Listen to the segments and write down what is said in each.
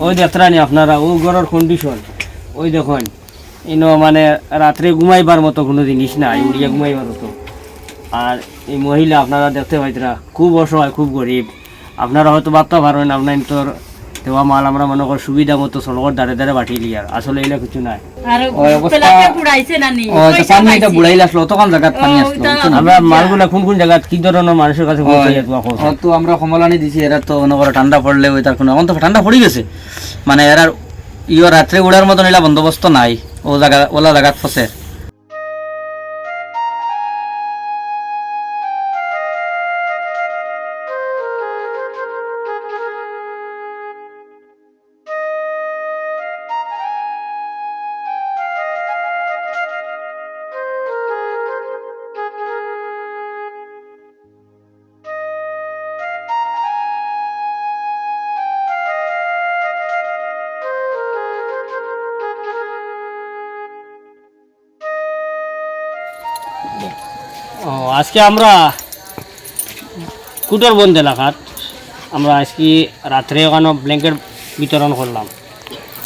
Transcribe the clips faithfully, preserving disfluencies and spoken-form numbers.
ওই দেখতরা নি আপনারা, ও ঘরর condition, ওই দেখইন, ইনো মানে রাত্রে ঘুমাইবার মতো কুনু জিনিস নাই, উড়িয়া ঘুমাইবার মতো। আর এই মহিলা আপনারা দেখতে পাইতরা, খুব অসহায়, খুব গরিব। আপনারা হয়তো ভাবতা পারইন, আপনাইনতর দেওয়া মাল আমরা মনে করি সুবিধা মতো সড়কর ধারে ধারে বাটিলিয়ার, আসলে ইলা কিছু নাই। আর ওই অবস্থা পেলাকে বুড়াইছে না নি? ও, তো পানি এটা বুড়াইল আসলো, অতখান জাগাত পানি আসলো, বুঝছো না? আমরা মালগুলা কুন কুন জাগাত কি ধরনর মানুষর কাছে পৌঁছাই, একটু কও। ও, তো আমরা কমলানি দিছি, এরা তো মনে করো ঠান্ডা পড়লে ওই তার কুনু, এখন তো ঠান্ডা পড়ি গেছে, মানে এরা ইয়ো রাত্রে উড়ার মতন ইলা বন্দোবস্ত নাই, ও জাগা, ওলা জাগাত ফসে। ও, আজকে আমরা কুটরবন্দ এলাকাত আমরা আজকে রাত্রে ওখানো blanket বিতরণ করলাম।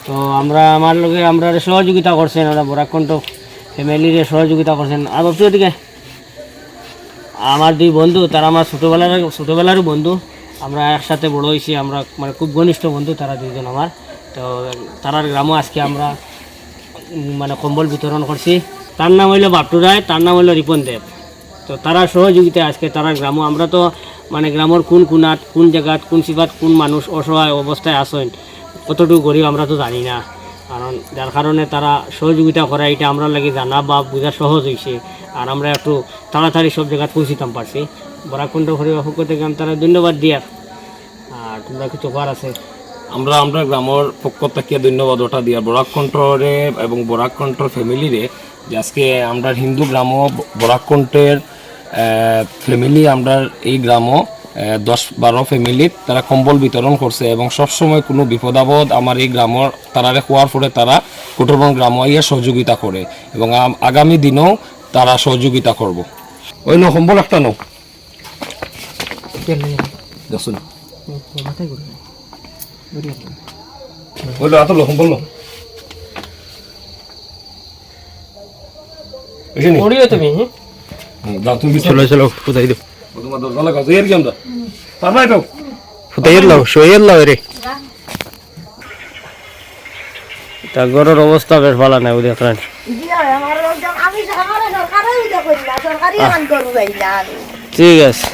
তো আমরা, আমার লগে আমরারে সহযোগিতা করছেন, আমরা বরাক কণ্ঠ family রে সহযোগিতা করছেন। আর ভাবছি ওদিকে আমার দুই বন্ধু, তারা আমার ছোটবেলার, ছোটবেলারও বন্ধু, আমরা একসাথে বড় হইছি, আমরা মানে খুব ঘনিষ্ঠ বন্ধু তারা দুইজন আমার। তো তারার গ্রামও আজকে আমরা, উম, মানে কম্বল বিতরণ করছি। তার নাম হইলো বাপটু রায়, তার নাম হইলো রিপন দেব। তো তারা সহযোগিতায় আজকে তারার গ্রামও, আমরা তো মানে গ্রামর কোন কোনাত, কোন জাগাত, কোন সিফাত, কোন মানুষ অসহায় অবস্থায় আছইন, কতটুকু গরিব আমরা তো জানি না, কারণ যার কারণে তারা সহযোগিতা করা এটা আমরার লাগি জানা বা বুঝা সহজ হইছে। আর আমরা একটু তাড়াতাড়ি সব জাগাত পৌঁছিতাম পারছি। বরাক কণ্ঠ পরিবার পক্ষ থেকে আমি তারা ধন্যবাদ দিয়ার। আর তোমরা কিছু কওয়ার আছে? আমরা, আমরা গ্রামর পক্ষ থেকে ধন্যবাদ ওটা দিয়া বরাক কণ্ঠরে এবং বরাক কণ্ঠর family রে, যে আজকে আমরা হিন্দু গ্রামও ব-, বরাক কণ্ঠের, আহ, family, আমরা এই গ্রামও, আহ, দশ বারো family তারা কম্বল বিতরণ করছে এবং সবসময় কোনো বিপদ আপদ আমার এই গ্রামর তারারে খোয়ার পরে তারা কুটরবন্দ গ্রামও আইয়া সহযোগিতা করে এবং আম-, আগামী দিনেও তারা সহযোগিতা করব। ওই নো কম্বল একটা নো। দেখছো না? বললো, এত লোক বললো। বুঝলি? পড়িও তুমি, হুম? হুম, যাও, তুমি চলো, চলো, ফুটাই দাও। ও তোমার দরজা লাগাও, যাই আর কি আমরা। পারবাই তো? ফুটাই দাও, সই দাও রে। তা ঘরর অবস্থা বেশ ভালা নাই, বুঝে আপনার। জি, হয়, আমার একদম, আমি, আমার সরকারে ওইটা করি না, সরকারি আহ। এখন গরু গাই না আমি। ঠিক আছে।